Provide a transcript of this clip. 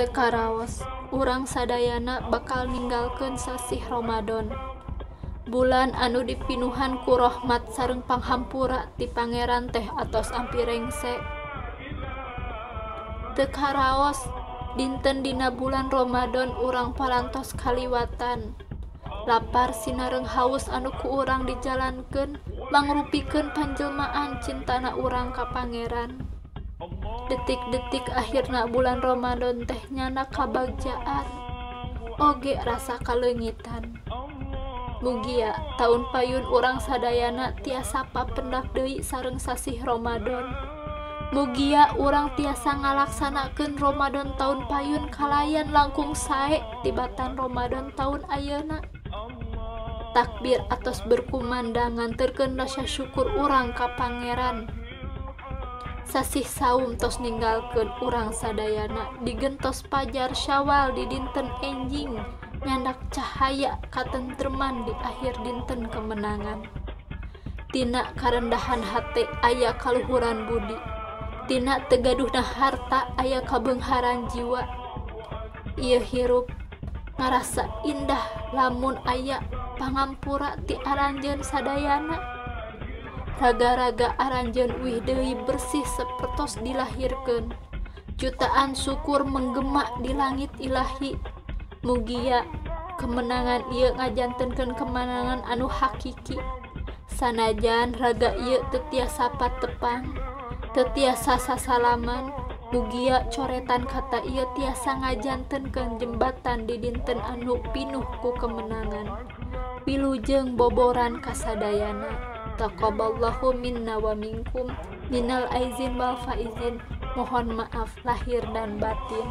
Teu karaos urang sadayana bakal ninggalkeun sasih Ramadan. Bulan anu dipinuhan ku rahmat sareng panghampura ti Pangeran teh atos ampir rengse. Teu karaos dinten dina bulan Ramadan urang parantos kaliwatan. Lapar sinareng haus anu ku urang dijalankeun mangrupikeun panjelmaan cintana urang ka Pangeran. Detik-detik akhirna bulan Ramadan teh nyana kabagjaan, oge rasa kaleungitan. Mugia taun payun urang sadayana tiasa papendak deui sareng sasih Ramadan. Mugia urang tiasa ngalaksanakeun Ramadan taun payun kalayan langkung sae tibatan Ramadan taun ayeuna. Takbir atos berkumandang nganterkeun rasa syukur urang ka Pangeran. Sasih saum tos ninggalkeun urang sadayana digentos pajar Syawal di dinten enjing nyandak cahaya katentreman di akhir dinten kemenangan. Tina karendahan hate aya kaluhuran budi, tina teu gaduhna harta aya kabeungharan jiwa. Ieu hirup ngarasa indah lamun aya pangampura ti aranjeun sadayana. Raga-raga aranjeun uih deui bersih sapertos dilahirkeun. Jutaan syukur menggema di langit ilahi. Mugia kemenangan ieu ngajantenkeun kemenangan anu hakiki. Sanajan raga ieu teu tiasa patepang, teu tiasa sasalaman, mugia coretan kata ieu tiasa ngajantenkeun jembatan di dinten anu pinuh ku kemenangan. Wilujeng boboran kasadayana. Taqabbalallahu minna wa minkum minal aizin wal faizin. Mohon maaf lahir dan batin.